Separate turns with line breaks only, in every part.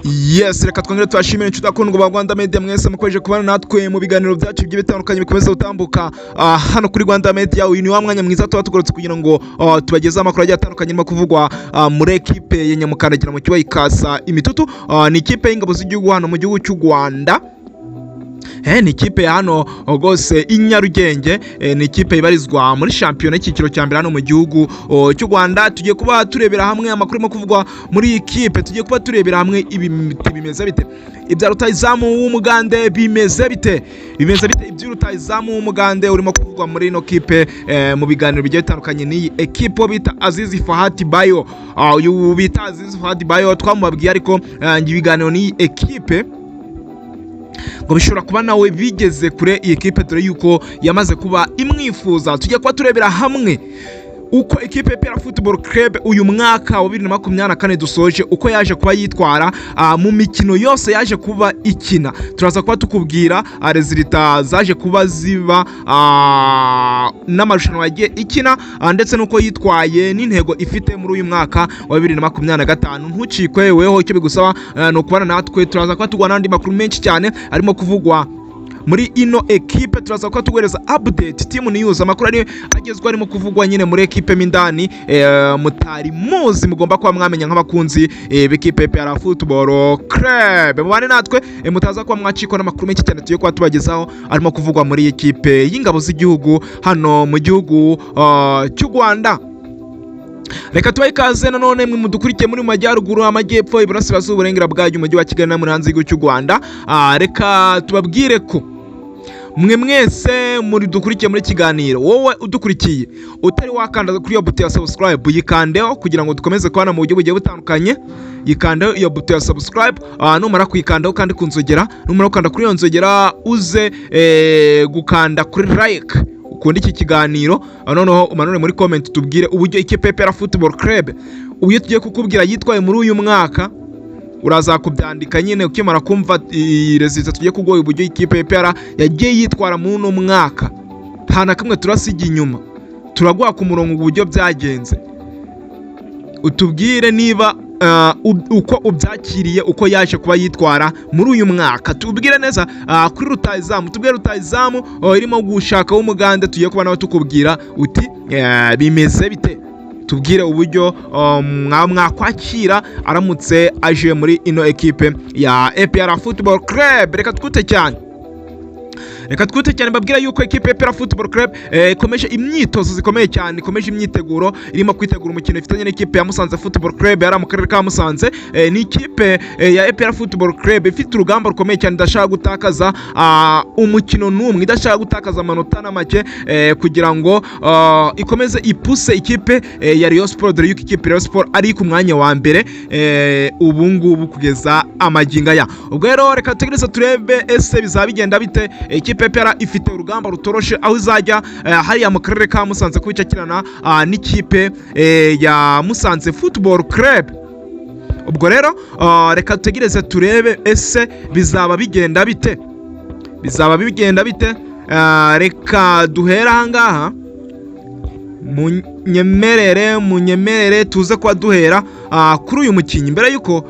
Yes, reka twongere tubashimire, inshuti akundwa ba Rwanda Media mwese mukomeje kubana natwe mu biganiro byacu bigiye bitandukanye bikomeza gutambuka hano kuri Rwanda Media. Uyu ni wa mwanya mwiza tuba tugarutse kugira ngo tubagezeho amakuru agiye atandukanye arimo kuvugwa muri ekipe ya Nyamukandagira mu kibuga ikasa imitutu. Ni ikipe y'ingabo z'igihugu hano mu gihugu cy'u Rwanda. Ni ikipe ya hano rwose i Nyarugenge, ni ikipe ibarizwa muri shampiyona y'icyiciro cya mbere hano mu gihugu cy'u Rwanda. Tugiye kuba turebera hamwe amakuru arimo kuvugwa muri iyi kipe, tugiye kuba turebera hamwe ibi bimeze bite, ibya rutahizamu w'Umugande bimeze bite, bimeze bite iby'urutahizamu w'Umugande urimo kuvugwa muri ino kipe mu biganiro bigiye bitandukanye n'iyi ekipe bita Azizi Fahati Bayo. Uyu bita Azizi Fahati Bayo twamubabwiye, ariko ibiganiro n'iyi ekipe ngo bishobora kuba nawe bigeze kure iyi ekipe, dore yuko yamaze kuba imwifuza. Tugiye kuba turebera hamwe uko ekipe ya APR Football Club uyu mwaka wa 2024 dusoje uko yaje kuba yitwara mu mikino yose yaje kuba ikina. Turaza kuba tukubwira résultats zaje kuba ziba n'amarushanwa yagiye ikina, ndetse n'uko yitwaye n'intego ifite muri uyu mwaka wa 2025. Ntucikwe, weho icyo bigusaba ni ukubana natwe. Turaza kuba tugwa n'andi makuru menshi cyane arimo kuvugwa muri ino ekipe. Turaza kuba tuguhereza update, team news, amakuru ari agezweho arimo kuvugwa nyine muri ekipe mo indani mutari muzi, mugomba kuba mwamenya nk'abakunzi b'ikipe APR Football Club. Mubane natwe, mutaza kuba mwacikwa n'amakuru menshi cyane tugiye kuba tubagezaho arimo kuvugwa muri iyi ekipe y'ingabo z'igihugu hano mu gihugu cy'u Rwanda. Reka tubahe ikaze nanone mwe mudukurikiye muri mu majyaruguru, amajyepfo, iburasirazuba, uburengera bwayo, umujyi wa Kigali no muri hanze y'igihugu cy'u Rwanda. Reka tubabwire ko mwe mwese muri dukurikiye muri kiganiro, wowe udukurikiye utari wakanda kuri iyo buto ya subscribe, yikandeho kugira ngo dukomeze kubana mu buryo bugiye butandukanye. Yikandeho iyo buto ya subscribe. Numara kuyikandaho kandi ku nzogera, numara gukanda kuri iyo nzogera, uze gukanda kuri like, ukunda iki kiganiro. Noneho umanure muri comment tubwire uburyo ikipe ya Football Club, uburyo tugiye kukubwira, yitwaye muri uyu mwaka. Uraza kubyandika nyine ukimara kumva iyi résultat tugiye kuguha, uburyo ikipe ya APR yagiye yitwara muri uno mwaka. Nta na kamwe turasiga inyuma, turaguha ku murongo uburyo byagenze. Utubwire niba uko ubyakiriye, uko yaje kuba yitwara muri uyu mwaka. Tubwire neza kuri rutahizamu, tubwire rutahizamu irimo gushaka w'Umugande tugiye kuba nawe tukubwira uti bimeze bite. Tubwire uburyo mwakwakira aramutse aje muri ino ekipe ya APR Football Club. Reka twute cyane, reka twite cyane, mbabwira yuko ekipe ya APR Football Club ikomeje imyitozo zikomeye cyane, ikomeje imyiteguro, irimo kwitegura umukino ifitanye n'ikipe ya Musanze Football Club yari mu karere ka Musanze. Ni ikipe ya APR Football Club ifite urugamba rukomeye cyane, idashaka gutakaza umukino n'umwe, idashaka gutakaza amanota na make, kugira ngo ikomeze ipuse ikipe ya Rayon Sport, dore yuko ikipe ya Rayon Sport ari ku mwanya wa mbere ubu ngubu kugeza amagingo aya. Ubwo rero reka dutegereze turebe ese bizaba bigenda bite. Ikipe ya APR ifite urugamba rutoroshe aho izajya hariya mu karere ka Musanze kubicakirana n'ikipe ya Musanze Football Club. Ubwo rero reka dutegereze turebe ese bizaba bigenda bite, bizaba bigenda bite. Reka duhere ahangaha, munyemerere, munyemerere tuze kuba duhera kuri uyu mukinnyi mbere yuko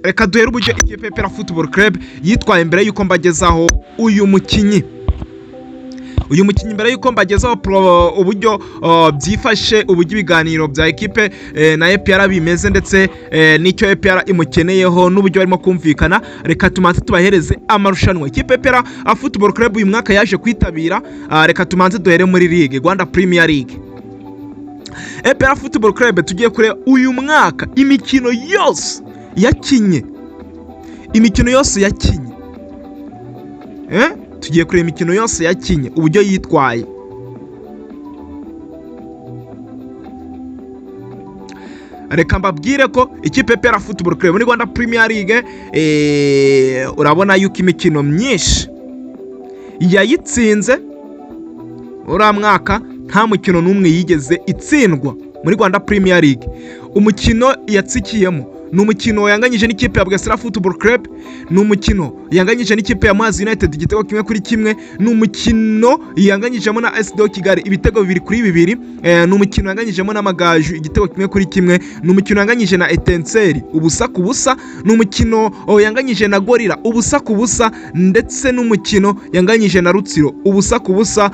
reka duhere uburyo ikipe ya APR Football Club yitwaye mbere yuko mbagezaho uyu mukinnyi. Uyu mukinnyi, mbere yuko mbagezaho uburyo byifashe, uburyo ibiganiro bya ekipe na APR bimeze, ndetse n'icyo APR imukeneyeho n'uburyo barimo kumvikana, reka tumanze tubahereze amarushanwa ikipe APR Football Club uyu mwaka yaje kwitabira. Reka tumanze duhere muri Ligue, Rwanda Premier League. APR Football Club tugiye kureba uyu mwaka imikino yose yakinye, imikino yose yakinye. Tugiye kureba imikino yose yakinye, uburyo yitwaye. Reka mbabwire ko ikipe ya APR Football Club muri Rwanda Premier League, urabona yuko imikino myinshi yayitsinze uriya mwaka, nta mukino n'umwe yigeze itsindwa muri Rwanda Premier League. Umukino yatsikiyemo Ni umukino yanganyije n'ikipe ya Bugesera Football Club, ni umukino yanganyije n'ikipe ya Muhazi United igitego 1-1, ni umukino yanganyijemo na AS de Kigali ibitego 2-2, ni umukino yanganyijemo n'Amagaju igitego 1-1, ni umukino yanganyije na Etincelles 0-0, ni umukino yanganyije na Gorilla 0-0, ndetse n'umukino yanganyije na Rutsiro 0-0.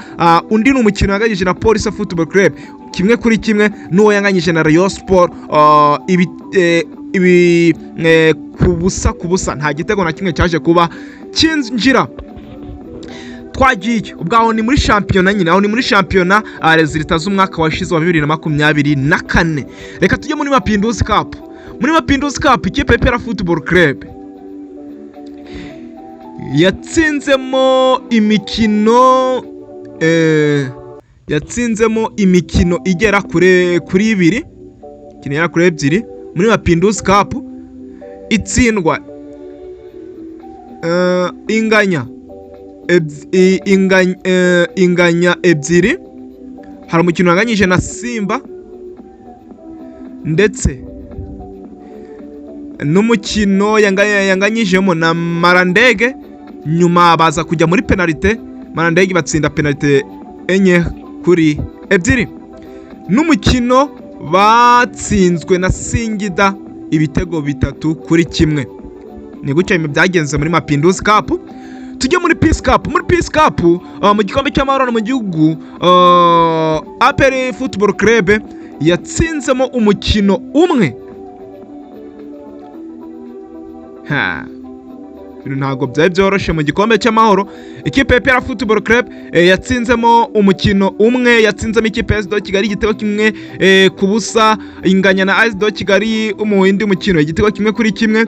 Undi ni umukino yanganyije na Police Football Club 1-1, n'uwo yanganyije na Rayon Sport ibi ku busa ku busa, nta gitego na kimwe cyaje kuba cyinjira. Twagiye ubwo aho ni muri shampiyona nyine, aho ni muri shampiyona, résultats z'umwaka washize wa 2024. Reka tujye muri Mapinduzi Cup. Muri Mapinduzi Cup, ikipe ya APR Football Club yatsinzemo imikino igera kuri ibiri, imikino igera kuri ebyiri muri Mapinduzi Cup, itsindwa inganya inganya ebyiri. Hari umukino wanganyije na Simba, ndetse n'umukino yanganyijemo na Mlandege. Nyuma baza kujya muri penalite, Mlandege batsinda penalite 4-2, n'umukino batsinzwe na Singida ibitego 3-1. Ni gutyo ibintu byagenze muri Mapinduzi Cup. Tujye muri Peace Cup. Muri Peace Cup, mu gikombe cy'amahoro mu gihugu, APR Football Club yatsinzemo umukino umwe. Ha. Ibintu ntabwo byari byoroshye mu gikombe cy'amahoro. Ikipe ya APR Football Club yatsinzemo umukino umwe, yatsinzemo ikipe ya AS Kigali igitego 1-0, inganya na AS Kigali mu yindi mukino igitego 1-1,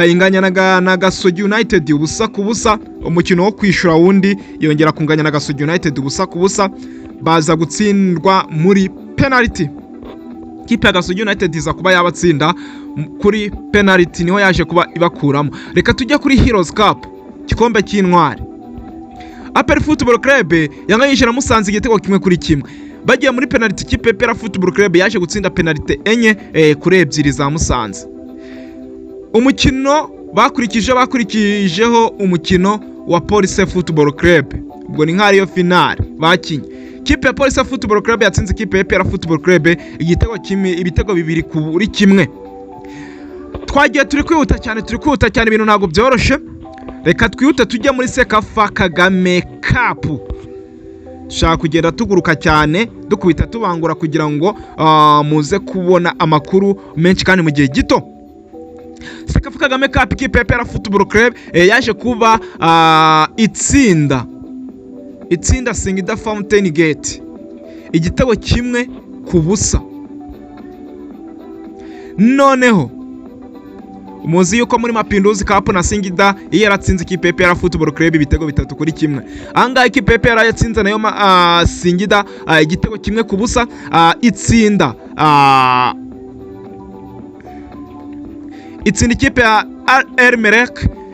inganya na Gasogi United 0-0. Umukino wo kwishyura wundi yongera kunganya na Gasogi United 0-0, baza gutsindwa muri penalty. Ikipe ya Gasogi United iza kuba yabatsinda kuri penalty, niho yaje kuba ibakuramo. Reka tujye kuri Heroes Cup, igikombe cy'intwari. APR Football Club yanganyije na Musanze igitego 1-1. Bagiye muri penalty, ikipe ya APR Football Club yaje gutsinda penalty 4-2 za Musanze. Umukino bakurikijeho umukino wa Police Football Club, ubwo ni nk'ariyo finale bakinye. Ikipe ya Police Football Club yatsinze ikipe ya APR Football Club igitego kimwe, ibitego 2-1. Twagiye, turi kwihuta cyane, turi kwihuta cyane, ibintu ntabwo byoroshye. Reka twihute tujye muri CECAFA Kagame Cup. Dushaka kugenda tuguruka cyane, dukubita tubangura, kugira ngo muze kubona amakuru menshi kandi mu gihe gito. CECAFA Kagame Cup, ikipe ya APR Football Club yaje kuba itsinda Singida Fountain Gate igitego 1-0. Noneho muzi yuko muri Mapinduzi Cup na Singida iyo yaratsinze ikipe ya APR Football Club ibitego 3-1. Ahangaha ikipe ya APR yatsinze nayo Singida igitego 1-0, itsinda ikipe ya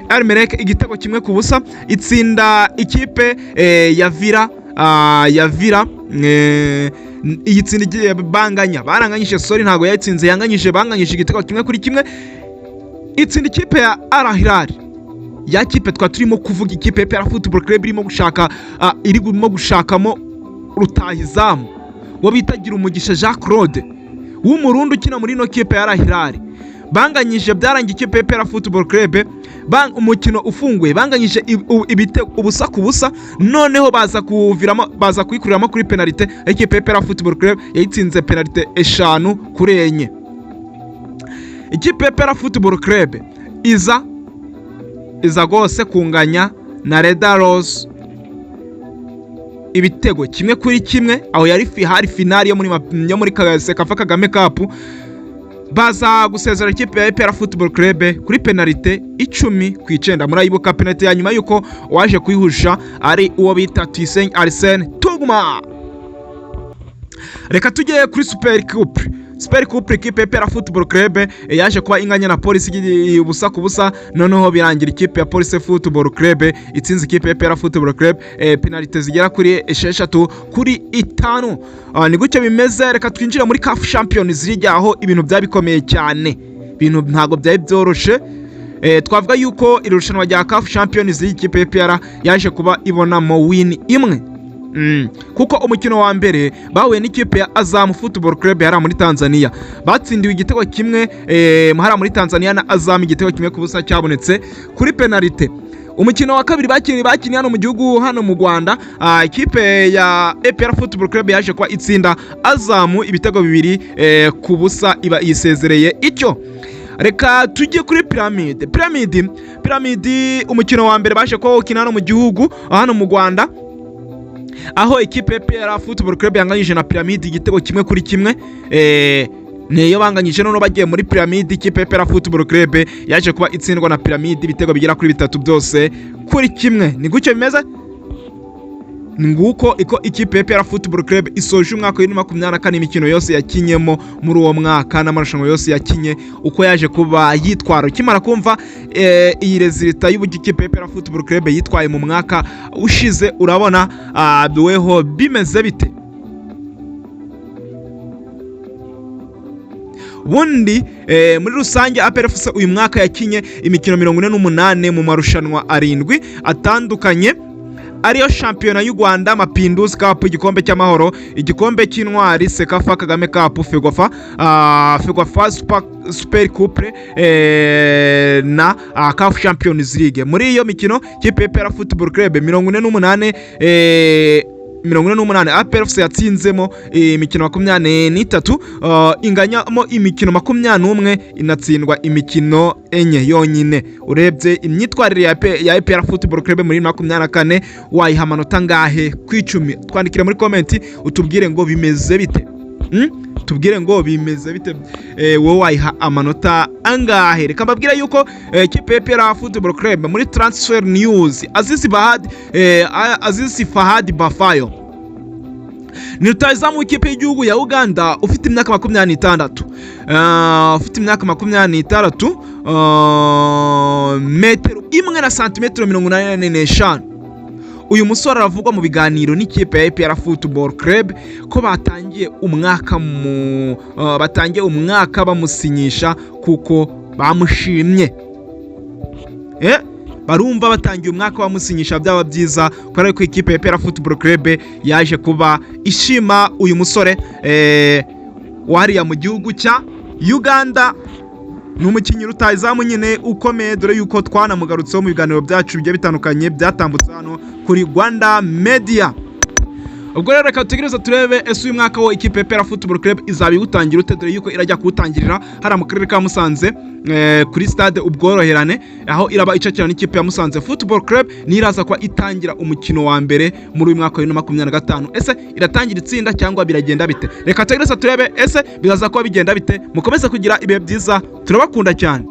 Al Merreikh igitego 1-0, itsinda ikipe ya Villa, iyi tsinda igiye banganya, baranganyije, sorry, ntabwo yayitsinze, yanganyije, banganyije igitego 1-1. Itsinda ikipe ya Al Hilal, ya kipe twa turimo kuvuga, ikipe ya APR Football Club irimo gushaka, irimo gushakamo rutahizamu wo bita Girumugisha Jean Claude w'Umurundi ukina muri ino kipe ya Al Hilal. Banganyije, byarangiye ikipe ya APR Football Club umukino ufunguye banganyije ibitego 0-0. Noneho baza kuviramo, baza kuyikuriramo kuri penalite. Ikipe ya APR Football Club yayitsinze penalite 5-4. Ikipe ya APR Football Club iza rwose kunganya na Red Arrows ibitego 1-1. Aho yari hari finali yo muri CECAFA Kagame Cup. Baza gusezera ikipe ya APR Football Club kuri penalite 10-9. Murayibuka penalite ya nyuma yuko waje kuyihusha ari uwo bita Tuyisenge Arsene Tuguma. Reka tujye kuri Super Coupe. Super Coupe, ikipe ya APR Football Club yaje kuba inganya na Polisi 0-0. Noneho birangira ikipe ya Police Football Club itsinze ikipe ya APR Football Club penalite zigera kuri 6-5. Ni gutyo bimeze. Reka twinjire muri CAF Champions League, aho ibintu byabikomeye cyane. Ibintu ntabwo byari byoroshe. Twavuga yuko iri rushanwa rya CAF Champions League, ikipe ya APR yaje kuba ibonamo win imwe. Kuko umukino wa mbere bahuye n'ikipe ya Azam Football Club hariya muri Tanzania, batsindiwe igitego kimwe hariya muri Tanzania na Azam, igitego 1-0 cyabonetse kuri penalite. Umukino wa kabiri bakiniye hano mu gihugu, hano mu Rwanda, ikipe ya APR Football Club yaje kuba itsinda Azam ibitego 2-0, iba yisezereye icyo. Reka tujye kuri Pyramide. Pyramide, umukino wa mbere baje kuba ukina hano mu gihugu, hano mu Rwanda, aho ikipe ya APR Football Club yanganyije na Pyramide igitego 1-1. Niyo banganyije. Noneho bagiye muri Pyramide, ikipe ya APR Football Club yaje kuba itsindwa na Pyramide ibitego bigera kuri bitatu byose kuri kimwe. Ni gutyo bimeze. Nguko iko ikipe ya APR Football Club isoje umwaka wa 2024, imikino yose yakinyemo muri uwo mwaka n'amarushanwa yose yakinye, uko yaje kuba yitwara. Ukimara kumva iyi résultat y'uburyo ikipe ya APR Football Club yitwaye mu mwaka ushize, urabona weho bimeze bite? Ubundi muri rusange, APR FC uyu mwaka yakinye imikino 48 mu marushanwa arindwi atandukanye, ariyo shampiyona y'u Rwanda, Mapinduzi Cup, igikombe cy'amahoro, igikombe cy'intwari, CECAFA Kagame Cup, FEGOFA Super Coupe na CAF Champions League. Muri iyo mikino, ikipe ya APR Football Club 48, 48 APR FC yatsinzemo imikino 23, inganyamo imikino 21, inatsindwa imikino 4 yonyine. Urebye imyitwarire ya APR Football Club muri 24, wayiha amanota angahe ku 10? Twandikire muri comment utubwire ngo bimeze bite. Tubwire ngo bimeze bite, wowe wayiha amanota angahe? Reka mbabwire yuko ikipe ya APR Football Club, muri transfer news, Azizi Fahad Bafayo ni rutahizamu w'ikipe y'igihugu ya Uganda ufite imyaka 26, ufite imyaka 26, metero 1 na santimetero 85. Uyu musore aravugwa mu biganiro n'ikipe ya APR Football Club ko batangiye umwaka bamusinyisha kuko bamushimye. Barumva batangiye umwaka bamusinyisha byaba byiza, kubera ko ikipe ya APR Football Club yaje kuba ishima uyu musore wariya mu gihugu cya Uganda. Ni umukinnyi rutahizamu nyine ukomeye, dore yuko twanamugarutseho mu biganiro byacu bigiye bitandukanye byatambutse hano kuri Rwanda Media. Ubwo rero reka dutegereze turebe ese uyu mwaka wo ikipe ya APR Football Club izaba iwutangira ute, dore yuko irajya kuwutangirira hariya mu karere ka Musanze, kuri stade Ubworoherane, aho iraba icakira n'ikipe ya Musanze Football Club. Niyo iraza kuba itangira umukino wa mbere muri uyu mwaka wa 2025. Ese iratangira itsinda cyangwa biragenda bite? Reka tutegereze turebe ese biraza kuba bigenda bite. Mukomeze kugira ibihe byiza, turabakunda cyane.